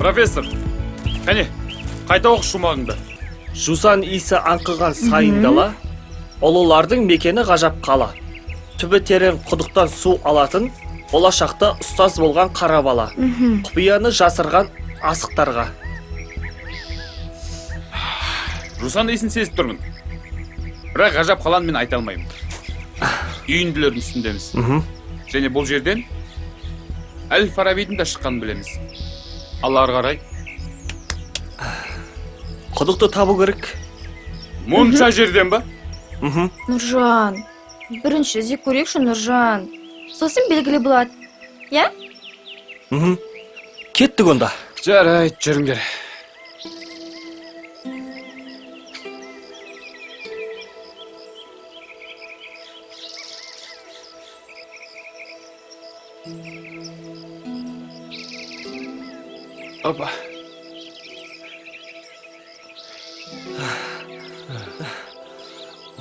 Профессор, кәне, қайта оқы шумағыңды. Жусан иісі аңқыған сайын дала, ұлылардың мекені ғажап қала. Түбі терең құдықтан су алатын, болашақта ұстаз болған қара бала. Құпияны жасырған асықтарға. Жусан иісін сезіп тұрмын. Бірақ ғажап қаланы мен айта алмаймын. Үйінділердің үстіндеміз. Және бұл жерден Әл Фарабидің де шыққанын білеміз. Ал ары қарай Құдықты табу керек. Мұнша жерден ба? Нұржан, бірінші іздеп көрейікші, Нұржан. Сосын белгілі болады. Иә? Мхм. Кеттік онда. Жарайды, жүріңдер. Опа.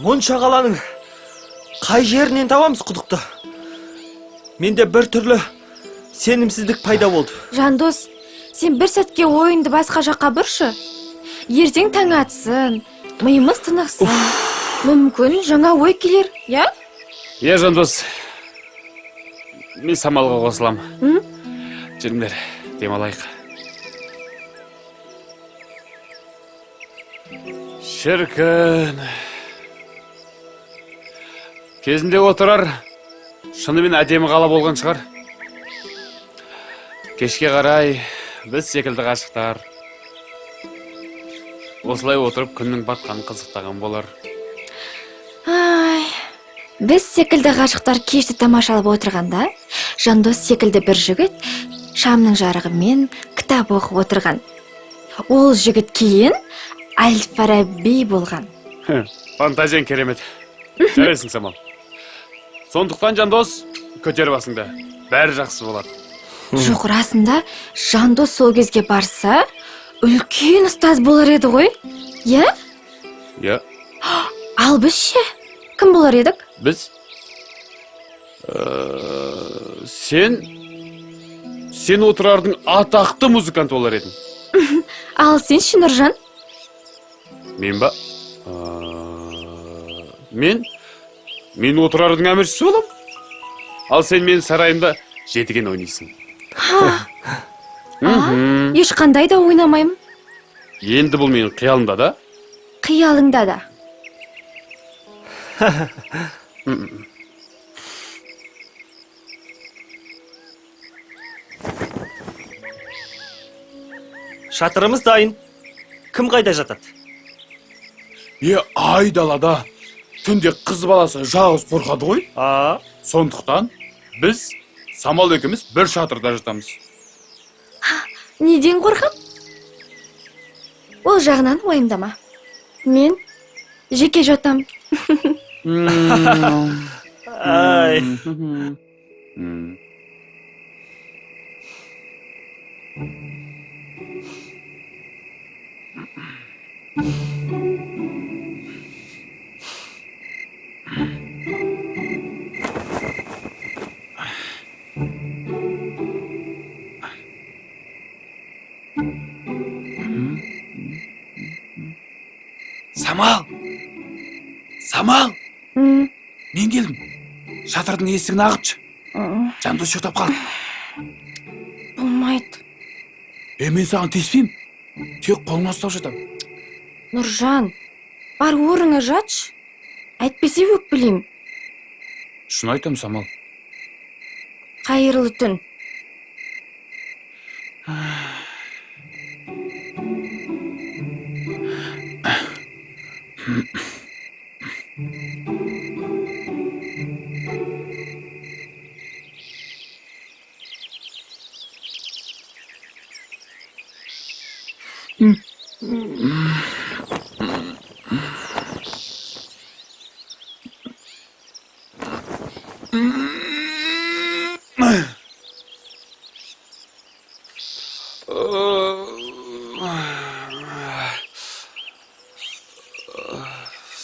Мұнша қаланың қай жерінен табамыз құдықты? Менде бір түрлі сенімсіздік пайда болды. Жандос, сен бір сәтке ойыңды басқа жаққа бұршы. Ертең таң атсын, миымыз тынықсын. Мүмкін жаңа ой келер, иә? Иә, Жандос. Мен Самалға қосылам. М? Жүріңдер, демалайық. Шіркін. Кезінде Отырар шынымен әдемі қала болған шығар. Кешке қарай біз секілді ғашықтар осылай отырып күннің батқанын қызықтаған болар. Ай, біз секілді ғашықтар кешті тамашалап отырғанда, Жандос секілді бір жігіт шамның жарығымен кітап оқып отырған. Ол жігіт кейін Әл Фараби болған. Фантазияң керемет. Жарайсың, Самал. Сондықтан, Жандос, көтер басыңды. Бәрі жақсы болады. Жоқ, расында Жандос сол кезге барса, үлкен ұстаз болар еді ғой. Иә? Иә. Ал біз ше? Кім болар едік? Біз сен Отырардың атақты музыканты болар едің. Ал сен ше, Нұржан? Мен ба? Мен Отырардың әміршісі боламын. Ал сен менің сарайымда жетіген ойнайсың. Мхм. Ешқандай да ойнамаймын. Енді бұл менің қиялымда да. Қиялыңда да. Шатырымыз дайын. Кім қайда жатады? Е, айдалада түнде қыз баласы жалғыз қорқады ғой. А, Сондықтан біз Самал екеуміз бір шатырда жатамыз. Неден қорқам? Ол жағынан уайымдама. Мен жеке жатам. Ай. Самал! Самал! М, Мен келдім. Шатырдың есігін ағытшы. Жандос ұйықтап қалды. Болмайды. Е, мен саған тиіспеймін. Тек қолыңнан ұстап жатамын. Нұржан, бар, орыңа жатшы. Әйтпесе өкпелеймін. Шын айтамын, Самал. Қайырлы түн.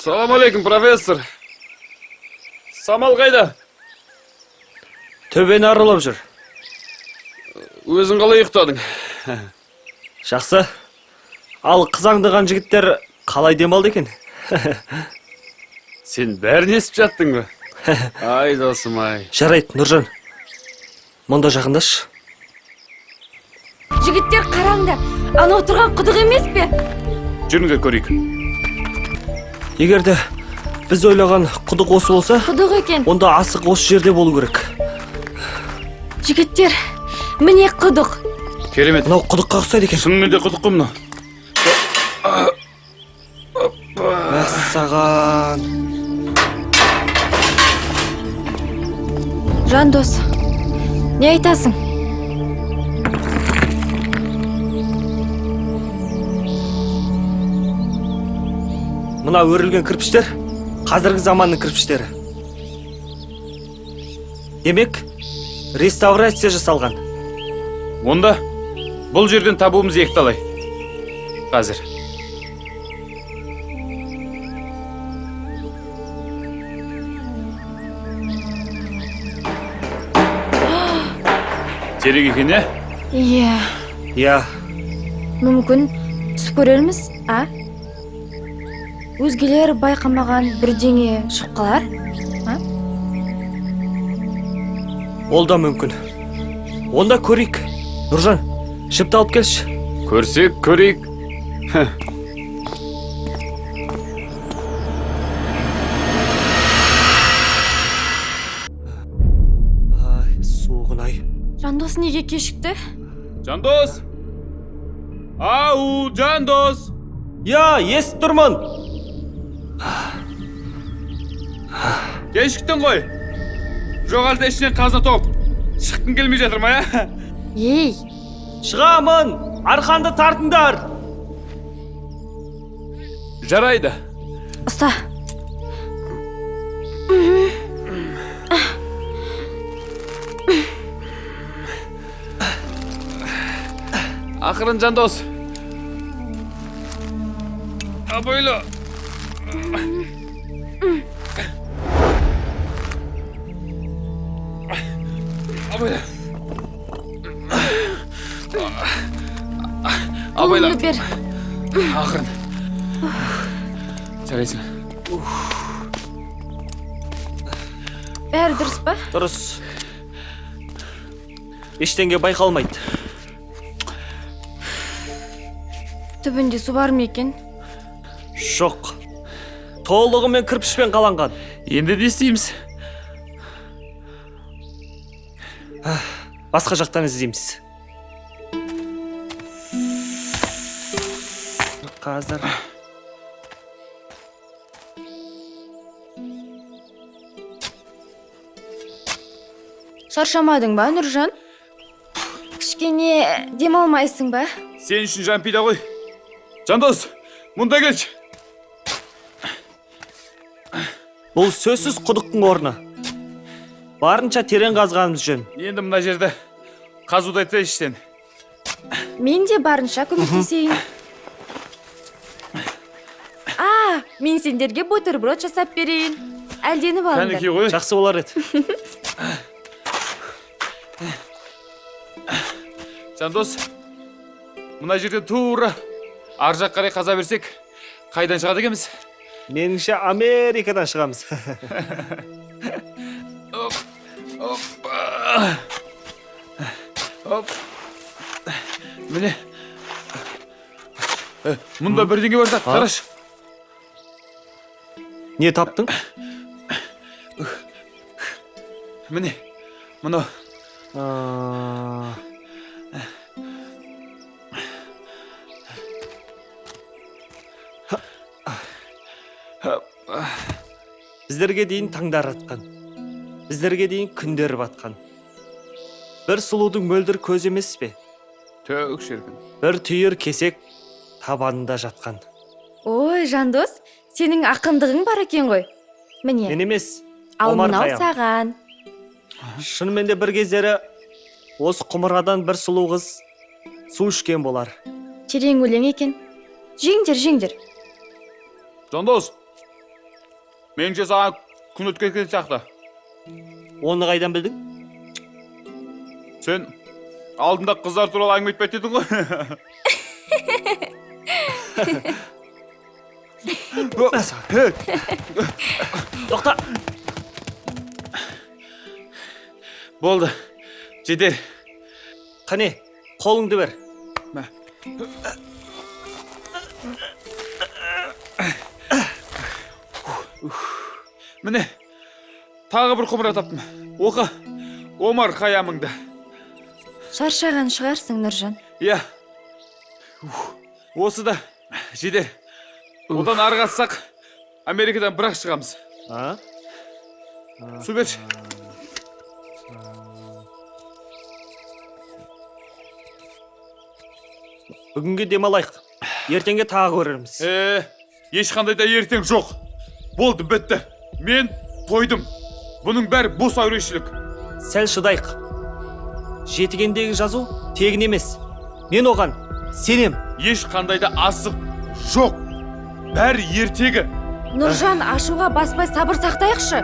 Салам алейкум, профессор. Самал қайда? Төбені аралап жүр. Өзің қалай ұйықтадың? Жақсы. Ал қыз аңдыған жігіттер қалай демалды екен? Сен бәрін естіп жаттың ба? Ай, досым ай. Жарайды, Нұржан. Мұнда жақындашы. Жігіттер, қараңдар, анау тұрған құдық емес пе? Жүріңдер, көрейік. Егер де біз ойлаған құдық осы болса, Құдық екен. онда асық осы жерде болу керек. Жігіттер, міне құдық. Керемет. Мынау құдыққа ұқсайды екен. Шынымен де құдық қой мынау. Мәссаған. Жандос, не айтасың? Мына өрілген кірпіштер қазіргі заманның кірпіштері. Демек, реставрация жасалған. Онда бұл жерден табуымыз екіталай. Қазір. Терең екен, иә? Иә. Иә. Мүмкін түсіп көрерміз, а? Өзгелер байқамаған бірдеңе шығып қалар, а? Ол да мүмкін. Онда көрейік. Нұржан, жіпті алып келші. Көрсек, көрейік. Ай, суығын ай. Жандос неге кешікті? Жандос! Ау, Жандос! Я, естіп тұрмын. Кешіктің ғой. Жоқ әлде ішінен қазына тауып шыққың келмей жатыр ма, ә? Ей, Шығамын. Арқанды тартыңдар. Жарайды. Ұста. Ақырын, Жандос. Абайлы. Абайла. Абайла. Қолыңды бер. Ақырын. Жарайсың. Бәрі дұрыс па? Дұрыс. Ештеңе байқалмайды. Түбінде су бар ма екен? Жоқ. Толығымен кірпішпен қаланған. Енді не істейміз? Басқа жақтан іздейміз. Қазір. Шаршамадың ба, Нұржан? Кішкене демалмайсың ба? Сен үшін жан пида ғой. Жандос, мұнда келші. Бұл сөзсіз құдықтың орны. Барынша терең қазғанымыз жөн. Енді мына жерді қазуды айтсайшы сен. Мен де барынша көмектесейін. А, мен сендерге бутерброд жасап берейін. Әлденіп алыңдар. Кәнекей ғой. Жақсы болар еді. Жандос, мына жерден тура ар жаққа қарай қаза берсек, қайдан шығады екенбіз? Меніңше, Америкадан шығамыз. Опа. Оп. Міне. Мұнда бірдеңе бар сияқты, қарашы. Не таптың? Міне, мынау. А, Біздерге дейін таңдар атқан, біздерге дейін күндер батқан. Бір сұлудың мөлдір көзі емес пе? Төк шіркін. Бір түйір кесек табанында жатқан. Ой, Жандос, сенің ақындығың бар екен ғой. Міне, Мен емес, ал Омар мынау Хаям. саған. Шынымен де бір кездері осы құмырадан бір сұлу қыз су ішкен болар. Терең өлең екен. Жеңдер, жеңдер. Жандос, меніңше, саған күн өтіп кеткен сияқты. Оны қайдан білдің? Сен алдында қыздар туралы әңгіме айтпайды дедің ғой. Тоқта. Болды, жетер. Қане, қолыңды бер. Мә. Міне, тағы бір құмыра таптым. Оқы, Омар Хаямыңды. Шаршаған шығарсың, Нұржан. Иә. Осы да жетер. Одан ары қатсақ, Америкадан бірақ шығамыз. А? Су берші. Бүгінге демалайық. Ертеңге тағы көрерміз. Ешқандай да ертең жоқ. Болды, бітті. Мен тойдым. Бұның бәрі бос әурешілік. Сәл шыдайық. Жетігендегі жазу тегін емес. Мен оған сенем. Ешқандай да асық жоқ. Бәрі ертегі. Нұржан, ашуға баспай сабыр сақтайықшы.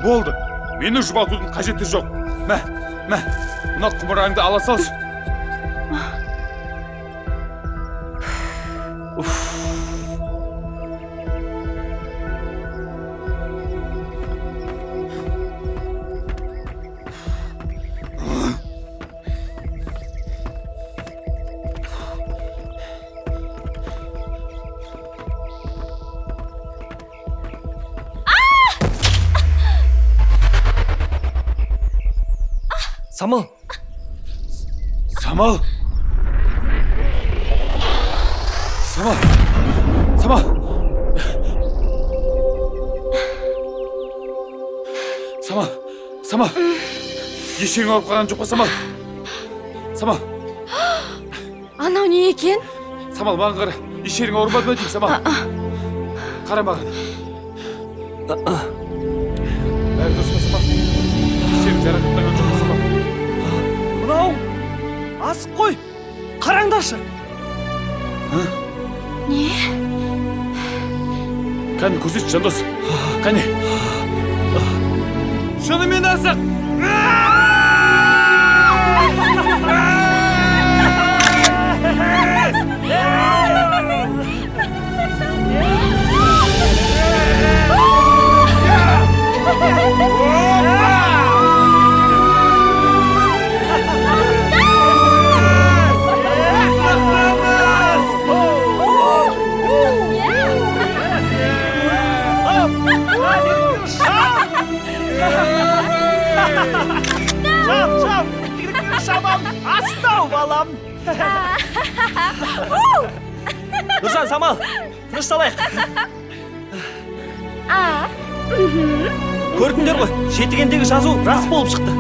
Болды. Мені жұбатудың қажеті жоқ. Мә, мә. Мына құмыраңды ала салшы. Самал. Самал. Самал. Самал. Самал. Самал. Ешең ауырып қалған жоқ па, Самал? Самал. Анау не екен? Самал, маған қара. Еш жерің ауырмады ма деймін, Самал? Қара маған. Бәрі дұрыс па, Самал? Еш жерің жарақаттанған жоқ па, Самал? Мынау асық қой. Қараңдаршы. Не? Кәне, көрсетші, Жандос. Кәне. Шынымен асық! Шап, шап, шабам, астау балам. Нұржан, Самал, тынышталайық. Көрдіңдер ғой, жетігендегі жазу рас болып шықты.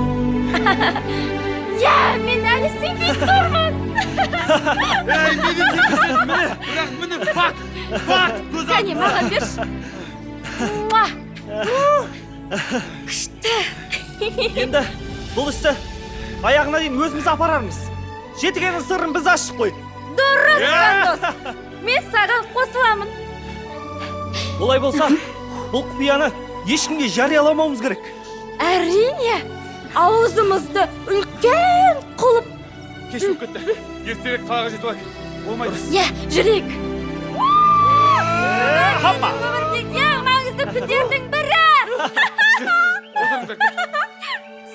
Иә, мен әлі сенбей тұрмын. Ей, мені сенбесең, міне, бірақ міне факт, факт, көз Кәне, маған берші. Муа! Күшті. Енді бұл істі аяғына дейін өзіміз апарармыз. Жетігеннің сырын біз аштық қой. Дұрыс, Жандос. Мен саған қосыламын. Олай болса, бұл құпияны ешкімге жарияламауымыз керек. Әрине, аузымызды үлкен қылып. Кеш болып кетті. Ертерек қалаға жетіп алайық. Болмайды. Иә, жүрейік. Хаппа! Өмірдегі ең маңызды күндердің бірі. Отырыңдар.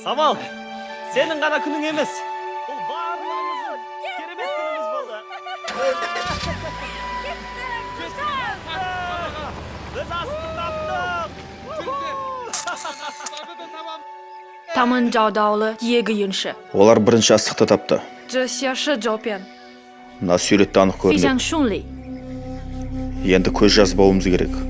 Самал, сенің ғана күнің емес. Бұл барлығымыздың керемет күніміз болды. Біз асықты таптық. 他们找到了一个陨石， Олар бірінші астықты тапты. 这些是照片， Мына суретте анық 非常 көрінеді. 顺利。 Енді көз жазбауымыз керек.